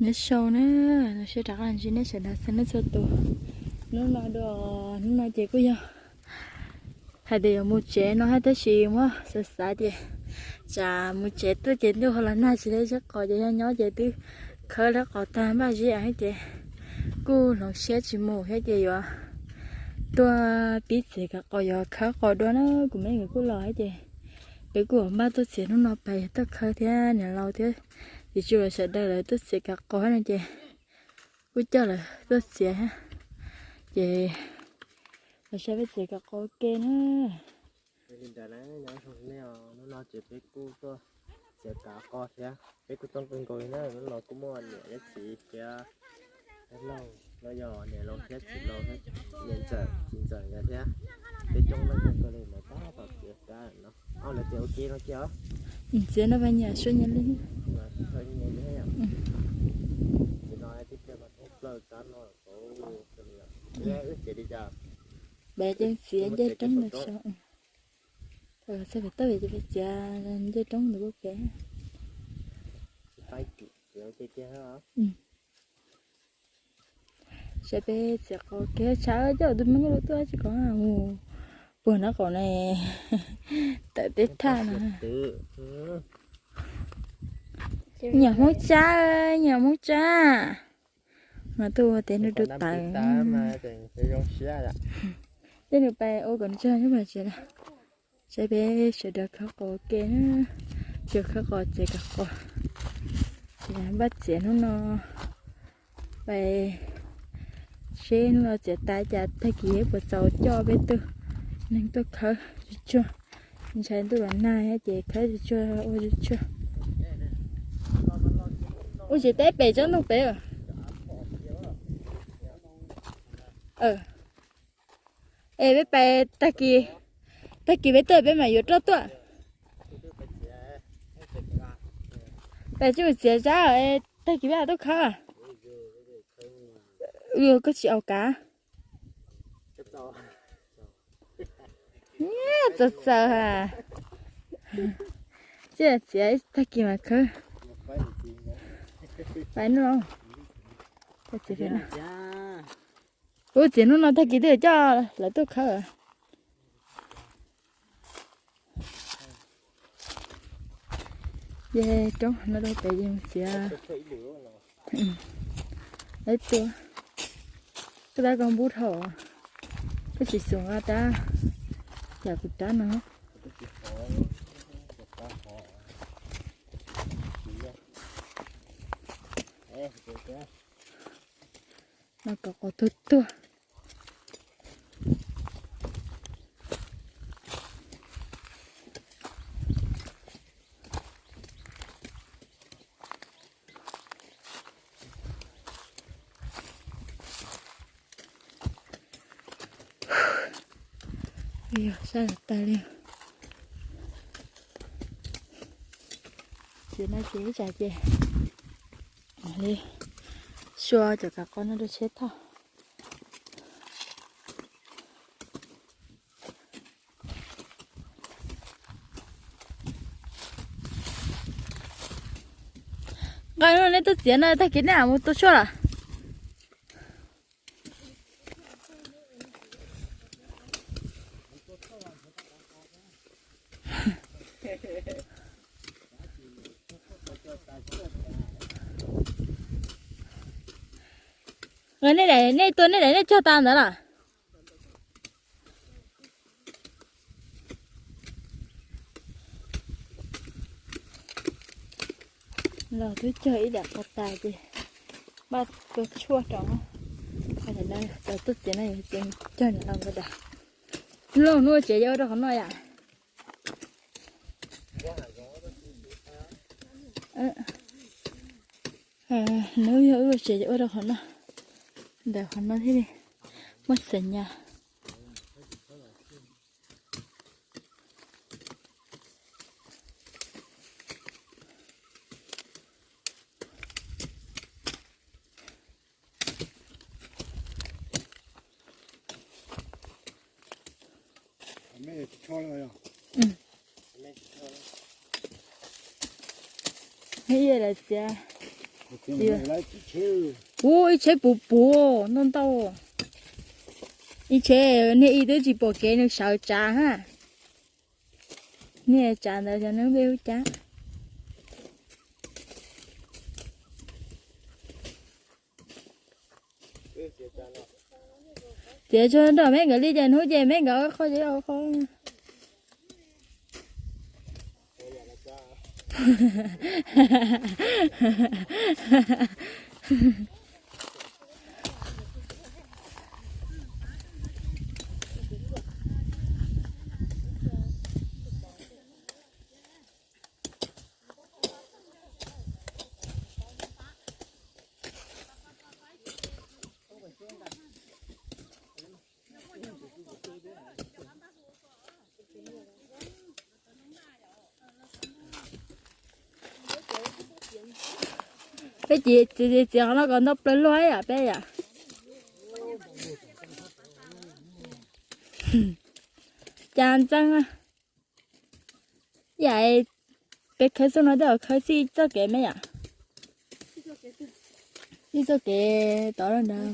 Nyob zoo na, zoo siab rov qab ntsib nej sawv daws txhua leej txhua tus. Hnub no dua, hnub no ces kuj yog hais tias yuav mus tsev no hab, tab sis muab xav xav ces tsam mus tsev tuaj ces ntuj ho los nag tsis tau zib qos ces yog nyob ces twb khawb lawv qos tag npaj zib ces kuj hloov siab tsis mus thiab ces yuav tuaj pib txiav kav qos yuav khawb qos dua na. Kuv me nyuam kuj los thiab ces peb kuj npaj tuaj txiav hnub no pais yog tuaj khawb thiab niam laus thiab txiv tsuj sawv daws lawv tuaj txiav kav qos no ces kuj coj lawv tuaj txiav thiab ces los saib peb txiav kav qos ua ke na. Li ntawd na, nyob zoo nej os, hnub no ces peb kuj tuaj txiav kav qos thiab peb kuj coob kawg nkaus li na. Hnub no kuj muaj niam thiab txiv thiab dab laug, los yog niam laus thiab txiv laus, niam ntxawm txiv ntxawm nkawd thiab. Peb coob leej kawg li ntawd tab tom txiav kav no. Ob lawv txiav ua ke no kiag os. Txiav no pais nyiam sua nyiam li. Txiav no tib pliag mas thoob plaws kav no tau li. Wb txiav li cas? Peb ces txiav ncej roob ntawd saud. Txog pem toj pem ces peb txiav ncej roob ntawd kuj pem. Saib peb txiav qos kev tshav coj tus me nyuam tuaj tsis kom mus puag nraub qaum ne, tawm teb thaj no. Nyiam Hmoob Tsab, nyiam Hmoob Tsab. Mas tuaj ua teb nrog rau tawm. Tej nws pais ua kom nws tsaug nyob mas tsev na. Saib peb sawv daws khawb qos ua ke na, tsuas khawb qos txiav kav qos. Ces npaj txiav hnub no, pais seb hnub no txiav tas cas tag kis puas txaus coj peb tug neeg tuaj khawb tsuag tsuag. Ntshai ntuj los nag ces khawb tsuag tsuag ua tsuag tsuag. Ua tsev teb pem tsob ntoo pem. Es peb pais tag kis, tag kis peb tuaj peb mam yuav roj tuaj. Pais tsis mus txiav zab, tag kis peb mam tuaj khawb. Koj tsis aus kav. Txaus txaus ha. Tsis txiav tag kis mas khawb. Pais no. Kuv txiav hnub no tag kis twb coj lawv tuaj khawb. Ces roob no rau pem ces mus txiav. Lawv tua, koj tab koj npub dhau, koj tsis xus nqa tab, yam kuv rab no. No kav qos tuag tuag. Yog sab los tag li. Ces no ces ib tsam ces mam li sua cov kav qos no rau tsheb thauj. Nqa no nej tuaj txiav no tag kis nej mus tua tshuaj lawm. Nej daim, nej tua nej daim nej cog tas ntawd los? Los twb cog ib daim qos tas ces npaj tua tshuaj rau. Cov tuaj txiav no yog txiav cog nws los ntawd. Loj hnub tsev yuav ua rau qhov no yom. Hnub yog wb ua tsev yuav ua rau qhov no, ntawm qhov no thiaj li muaj xeem nyas. Ib yam li txiav Ub, ib tsheb puv puv ntau ntau. Ib tsheb niag ib twb tsis pom kev nws sawv tsav ha. Niag tsav ntawd xyov nws npe hu cas. Txiav tsuag nrog meb nkawd li ces hnub ces meb nkawd qhov ces qhov. Peb txiav, txiav qhov no kom ntau plaws luaj yom peb yom. Cas ntxeev. Yam peb khawb xub no tej zaum khawb txij txoj kev me yom. Txij txoj kev tod los ntawd.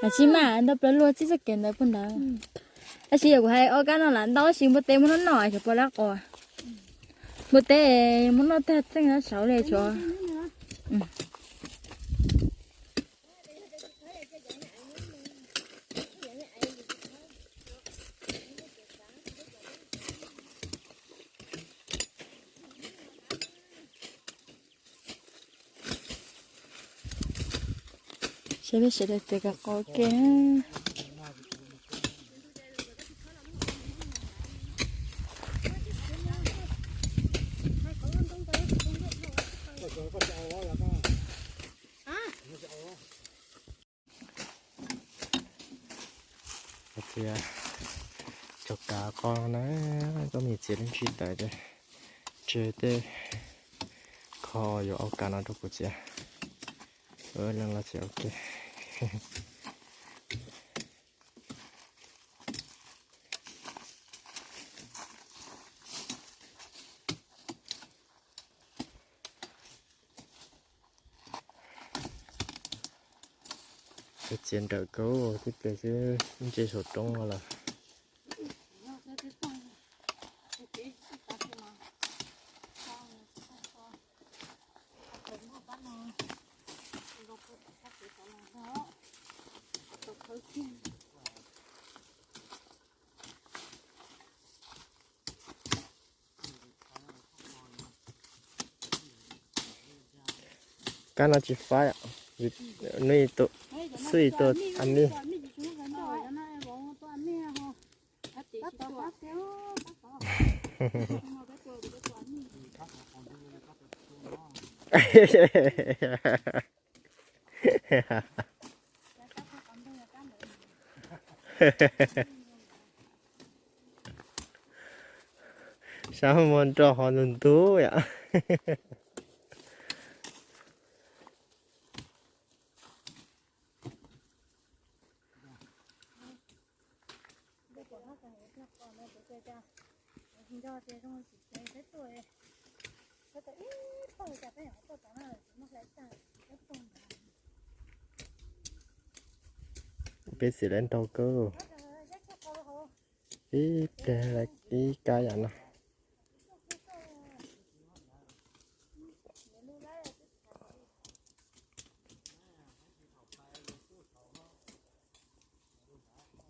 Mas tsis mas ntau plaws luaj txij txoj kev ntawd puag ntawd. Tab sis yog kuv hais ob kab no lam ntau tab sis npua teb muab noj noj xyov puas lab qos. Npua teb muab noj tag txeej saud li xyov. Seb peb sawv daws txiav kawg qos ua ke. Txiav cov kav qos na, koj mus txiav lub ntsis tawm ces tseg tej kho yuav ua kav no rau kuv txiav. Leej los txiav ua ke. Txiav nrawm kawg tib pliag xwb ntse saum roob no lawm. Kab no tsis faib, nws xwb tus a mij. Sab muag nroj ho ntug ntug yom. Peb txiav lawv nrau kawg. Ib pliag ib kab yam no.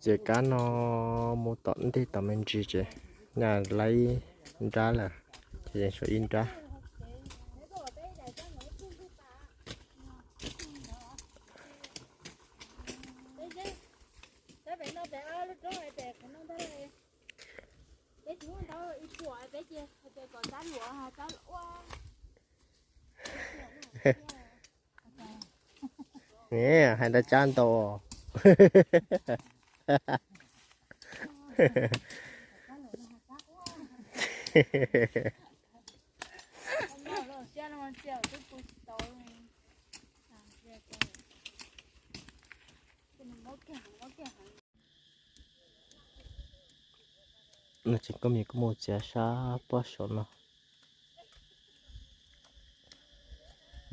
Ces kab no mus tom ntej tom me ntsis ces nyaj laib nrab lawm, ces yeej tshuav ib nrab. Hais ntau tsab ntau. No ces koj mus kuj mus txiav sab pob saum no.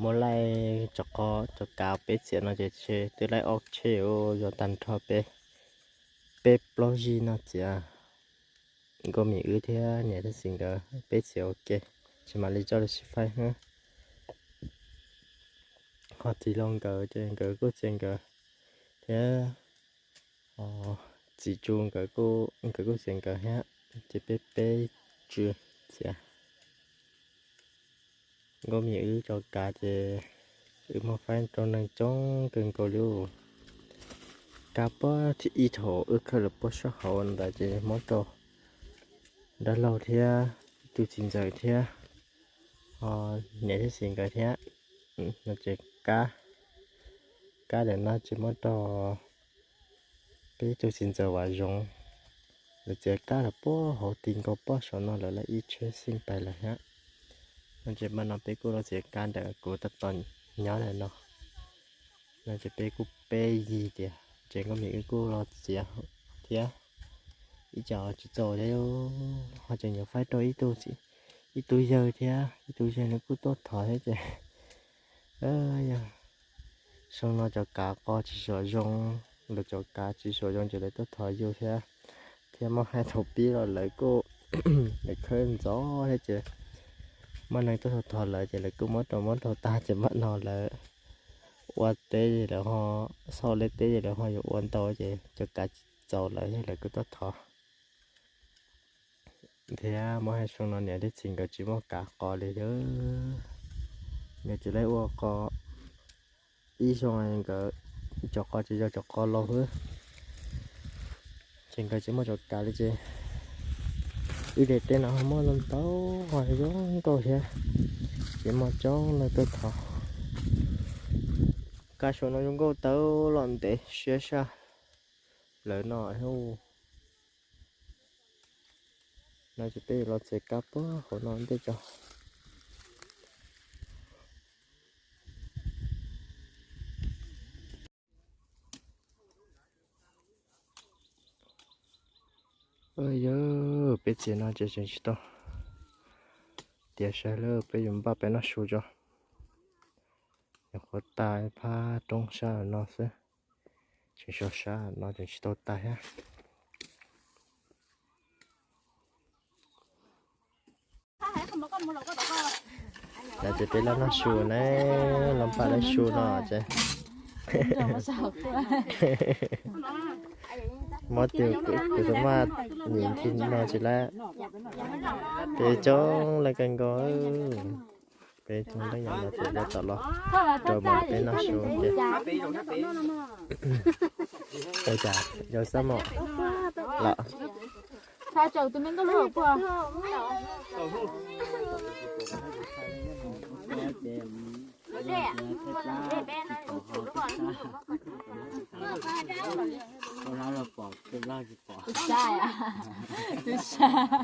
Muab laij cov qos cov kav peb txiav no ces twb laij ob tsheb, yog tag nrho peb, peb plaub zig no txiav. Nkauj Mim wb thiab niam thiab txiv nkawd peb txiav ua ke, ces mam li coj los sib faib. Ho txiv laus nkawd ces nkawd kuj txiav nkawd thiab, txiv Tsu nkawd kuj txiav nkawd thiab, ces peb peb tsw txiav. Nkauj Mim wb cov kav ces wb muab faib rau neeg coob kawg nkaus li. Kav puag ib thaum wb khawb lawm puag sab hauv ntawd ces muab rau dab laug thiab ib tug txiv ntxawm thiab, ho niam thiab txiv nkawd thiab. No ces kab, kab ntawm no ces muab rau peb ib tug txiv ntxawm Vam Zoov, lawv txiav kab lawm puag hauv ti nkaus pob saum no lawm, lawv ib tsheb xeej pais lawm thiab. No ces mas no peb kuj los txiav kab ntawm kuv tab tom nyob ntawm no. No ces peb kuj peb yig tias, ces Nkauj Mim wb kuj los txiav thiab, ib co tsis txaus thiab, ho tseem yuav faib rau ib tug, ib tug yawg thiab, ib tug yawg nws kuj tuaj thov thiab ces, yog xyoo no cov kav qos tsis xyuam zoo, lawv cov kav tsis xyuam zoo ces lawv tuaj thov yus thiab, thiab muab hais thaum pib los lawv kuj, lawv khawb ntxov thiab ces muaj neeg tuaj thov thov lawv ces lawv kuj muab rau, muab rau tag ces mam no lawv ua teb ces lawv ho, xauj lej teb ces lawv ho yuav ua ntau ces cov kav tsis txaus lawv, lawv kuj tuaj thov. Thiab muab hais xyoo no niam thiab txiv nkawd tsis muaj kav qos li thiab, nkawd tsis laib ua qos. Ib xyoo nkawd cov qos tsis yog cov qos laus xwb, ces nkawd tsis muaj cov kav li ces ib daim teb no ho muaj ntau, ho zoo nkauj thiab, ces muaj coob leej tuaj thov. Kav xyoo no zoo nkauj tawv los ntev siab saj lawm no. No ces peb los txiav kab puag hauv no ntej tso. Yog peb txiav no ces tseem tsis tau tiav saib lawm, peb yuav npaj peb noj su tso. Nyuam qhuav tag ib phab roob sab no xwb, tseem so sab no tseem tsis tau tag thiab. Ces peb los noj su ne, los npaj lawv su no ces muab tis kuv tau maj nim thi no tsis lawm, peb coob leej kawg nkaus. Peb coob leej yam no ces yuav tau los rau mas peb noj su ces. Ua cas yog xab mom los.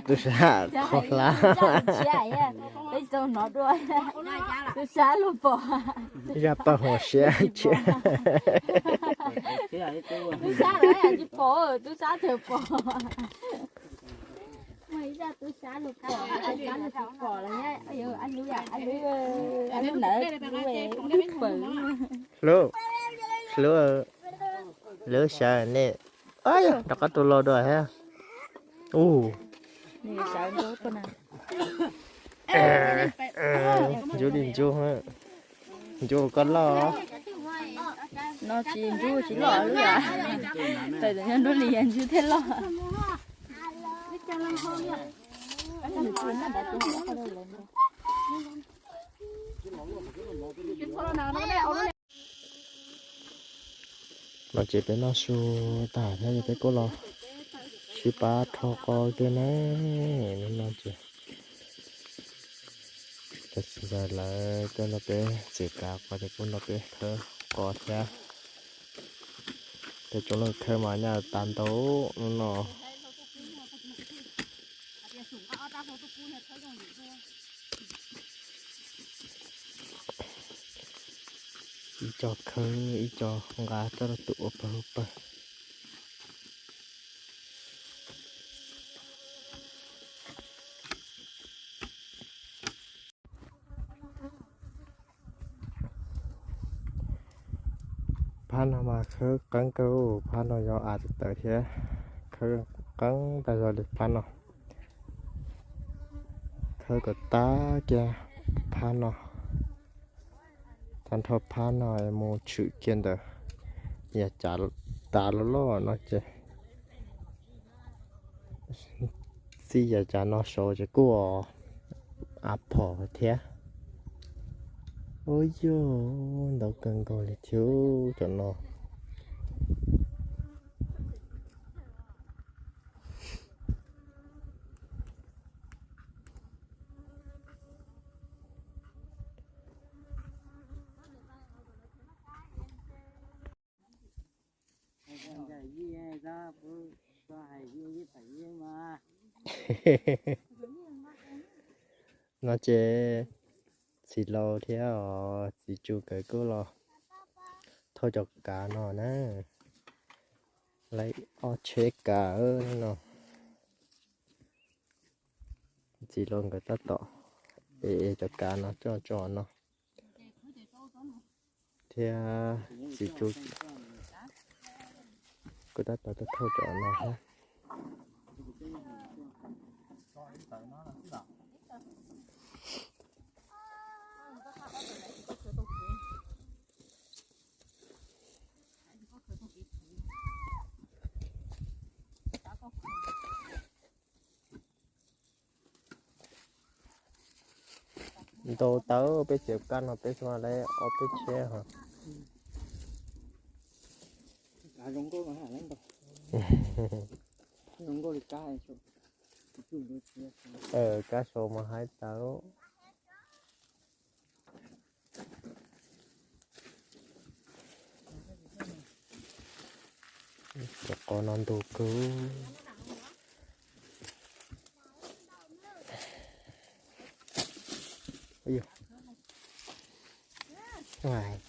Tub sab kho hlab. Peb tsis tau hnov dua, tub sab luag pom. Zaj paj huam siab tshiab. Tub sab los tsis pom, tub sab twg pom. Hlub, hlub, hlub sawv nej. Yog rov qab tus los dua thiab. Ub, ntsuj li ntsuj, ntsuj koj loj. No tsis ntsuj tsis loj lub yam. Tawm nyob nruab li ntsuj thiaj loj. No ces peb noj su tag thiab ces peb kuj los sib pab rho qos kiag na. No ces cov txiv ntxawm lawv tuaj nrog peb txiav kav qos ces kuj nrog peb khawb qos thiab. Peb coob leej khawb mas nyaj tas ntau no. Ib co khawb ib co nqa rau tus ua pawg ua pawg. Phab no mas khawb qeeb kawg, phab no yog av tawv thiab, khawb qeeb tag zog li phab no. Khawb kom tag kiag phab no, tag nrho phab no mus tshwm kiag ntawd, yav cav tas loj loj no ces txij yav cav no saud ces kuj av phom thiab. Ub, yog ntau kawg nkaus li thiab cov no. No ces txiv laus thiab os txiv tsu nkawd kuj los thauj cov kav no na, lawv ob tsheb kav no. Txiv laus nkawd tab tom ev cov kav no coj tso no, thiab txiv tsu kuj tab tom tuaj thauj cov no thiab. Ntau tawb peb tsev kab no peb xwb mas lawv ob peb tsheb ho. Kab saud mas haib tawb. Cov qos no ntug kawg.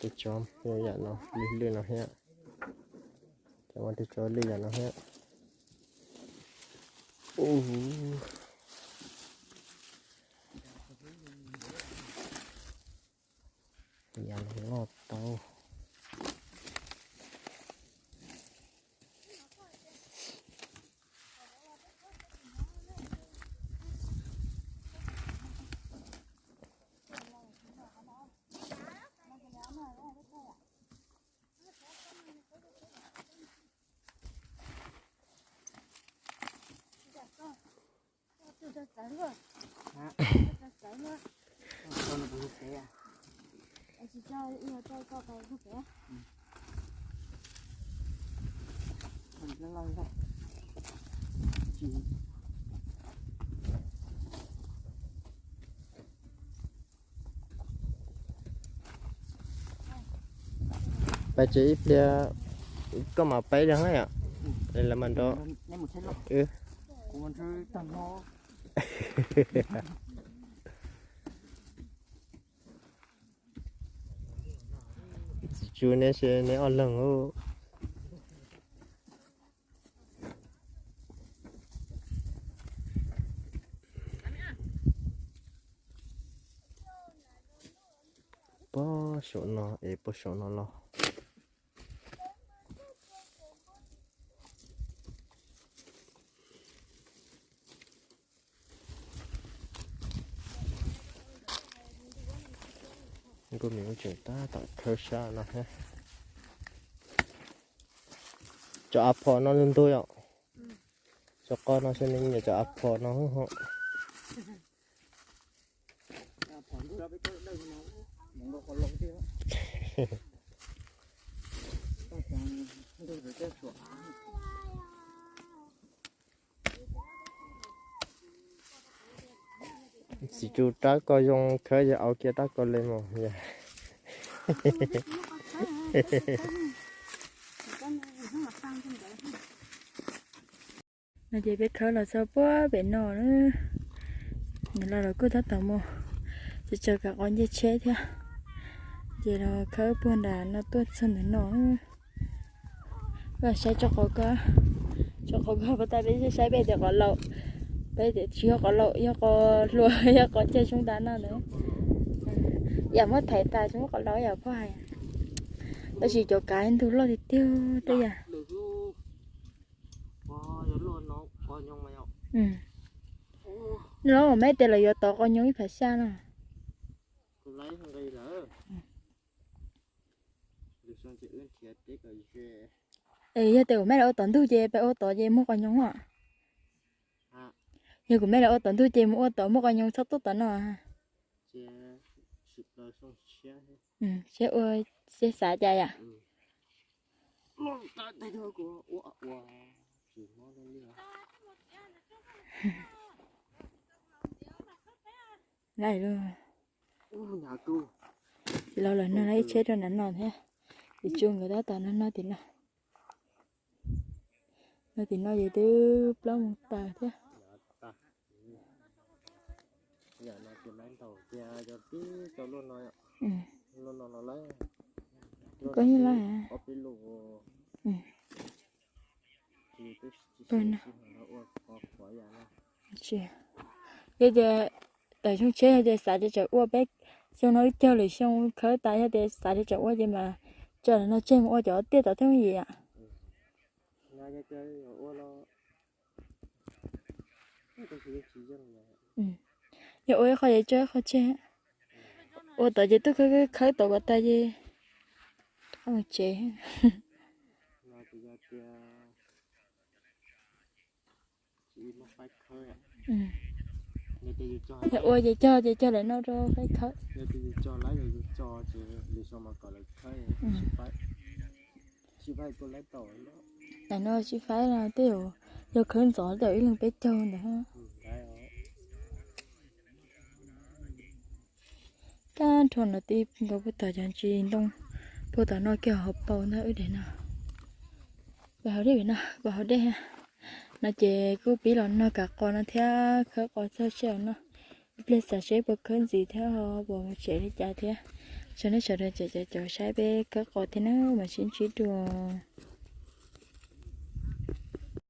Tej tsob yam no lwj lwj no thiab. Cov mas tej tsob lwj yam no thiab. Yam no loj tau. Pais tsev ib pliag koj mam peb rau na yom. Lawv mas nrog. Txiv tsu neb se neb ob leeg. Puag saum no es puag saum no los. Nkauj Mim kuj tseem tab tom khawb sab no thiab. Cov av phom no ntug ntug yom. Cov qos no xyov nws nyiam cov av phom no ho. Txiv tsu rab ko zoo khawb yog au kiag rab ko li mus yog. No ces peb khawb los txog puag pem no na. Nws los los kuj tab tom mus, ces tsawg kav qos ncej tsheb thiab. Ces los khawb puag nram no tuaj txog ntawm no. Koj saib tso qhov ko, tso qhov ko puas tau, peb saib peb tias qos laus, peb tias tsis yog qos laus, yog qos hluas, yog qos cag zoo tas no ntawd. Yam muab thaiv tas tsis muab qos laus yam phoj hais. Tab sis cov kav ntug loj tiag tiag tej yam. Nws los mas meb tias lawv yuav tov qos nyoos ib phav xya no. Es yog tias kuv meb lawv ua tom ntug ces peb ua tod ces muaj qos nyoos os. Yog kuv meb lawv ua tom ntug ces mus ua tod muaj qos nyoos txhob tuaj tom no. Seb ua, seb xav cas yom. Lawm los, tsis los lawm no, ib tsheb rau nram no thiab. Tim tsuj nkawd tab tom no no tim no. No tim no ces twb plaub moos taws thiab. Koj yeej laj. Yog tias tawm xyoo tsheb yog tias xav tias tseem ua peb xyoo no wb cog lwm xyoo khawb tas, yog tias xav tias tseem ua ces mas tso no tseg mus ua cov tiaj tom thiab yam. Yog ua ib qho ces tso ib qho tseg. Ua tom ces tuaj khawb khawb tom kom tas ces rov qab mus tsev. Yog ua ces cog ces cog lawm no rau faib khawb. Lawm no sib faib no tej zaum yog khawb ntxov tej zaum ib leeg peb caug ntawd. Tag nrho no tib nkaus puag tom cov ntsis ntoo puag tom no kiag hauv paus ntag wb dej no. Pas hauv dej no, pas hauv dej no ces kuj pib los noj kav qos no thiab khawb qos txog sij hawm no. Ib pliag xav seb puas khawb ntxiv thiab ho puas mus tsev li cas thiab. Tsaug nej sawv daws cov cov saib peb khawb qos thiab na, mam sib ntsib dua.